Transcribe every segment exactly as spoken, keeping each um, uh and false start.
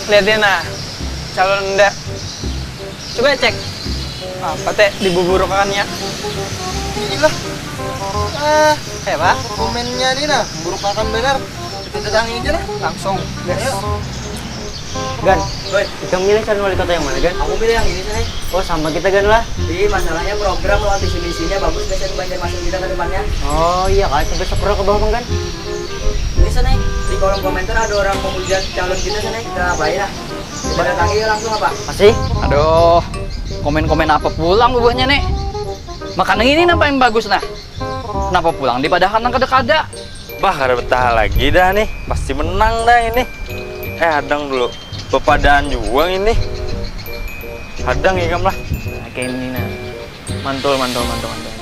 Lihat ya nah, calon unda. Coba cek. Apa teh dibuburukannya? Inilah. Ah, kayak apa? Komennya nih nah, burukakan benar. Kita datangi aja lah. Langsung. Gas. Gan, Woi, kita milih calon wali kota yang mana, Gan? Aku milih yang ini sih. Oh, sama kita, Gan, lah. Iya, masalahnya program lawan visi misinya bagus biasanya Banjarmasin kita ke depannya. Oh iya, Kak. Coba scroll ke bawah, Bang, Gan. Ini sana, di kolom komentar ada orang memuja calon kita sana. Kita apain lah. Kita datangi ya langsung apa? Masih? Aduh, komen-komen apa pulang bubuhnya nih? Makanan ini napa yang bagus nah? Kenapa pulang dipadahakan nang kada-kada? Bah, kada betah lagi dah nih. Pasti menang dah ini. Eh, hadang dulu. Bepadaan juga ini. Hadang ikam lah. Nah, kayak ini nah. Mantul, mantul, mantul, mantul.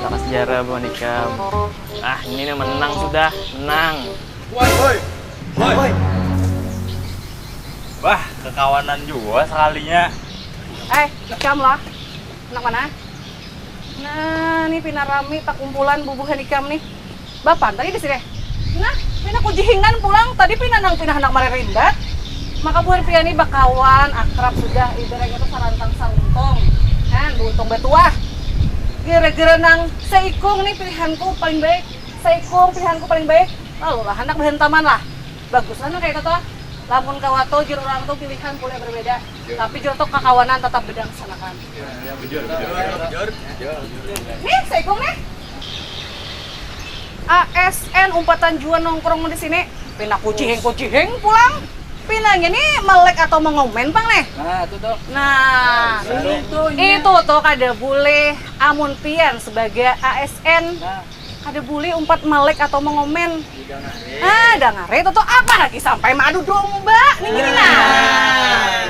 Lakas jara buhan ikam. Ah, ini nih menang sudah, menang. Woi, woi. Woi. Bah, kekawanan juga sekalinya. Eh, ikam lah. Anak mana? Nah, nih pina rami takumpulan bubuhan ikam nih. Bapan tadi di sini. Nah, pina kujihingan pulang. Tadi pina nang pina hendak maririmbat. Maka buhan pian nih bakawan, akrab sudah. Ibaratnya tuh sarantang saruntung. Kan, buntung batuah. Gara-gara nang seikung nih pilihanku paling baik. Seikung pilihanku paling baik. Lalu lah, hendak bahantaman lah. Bagus lah nang kayak itu tuh. Lamun kawa tuh jur orang tuh pilihan boleh berbeda. Tapi jur tuh kakawanan tetap bedangsanakan. Nih, seikung nih. A S N umpatan jua nongkrong di sini. Pina kucihing-kucihing pulang. Pinanya nih melek atau mengomen pang nih. Nah, itu tuh. Nah, itu tuh kada boleh amun pian sebagai A S N. Nah. Kada boleh umpat melek atau mengomen. Ah, dengar itu tuh apa lagi sampai madu domba nih gini nah.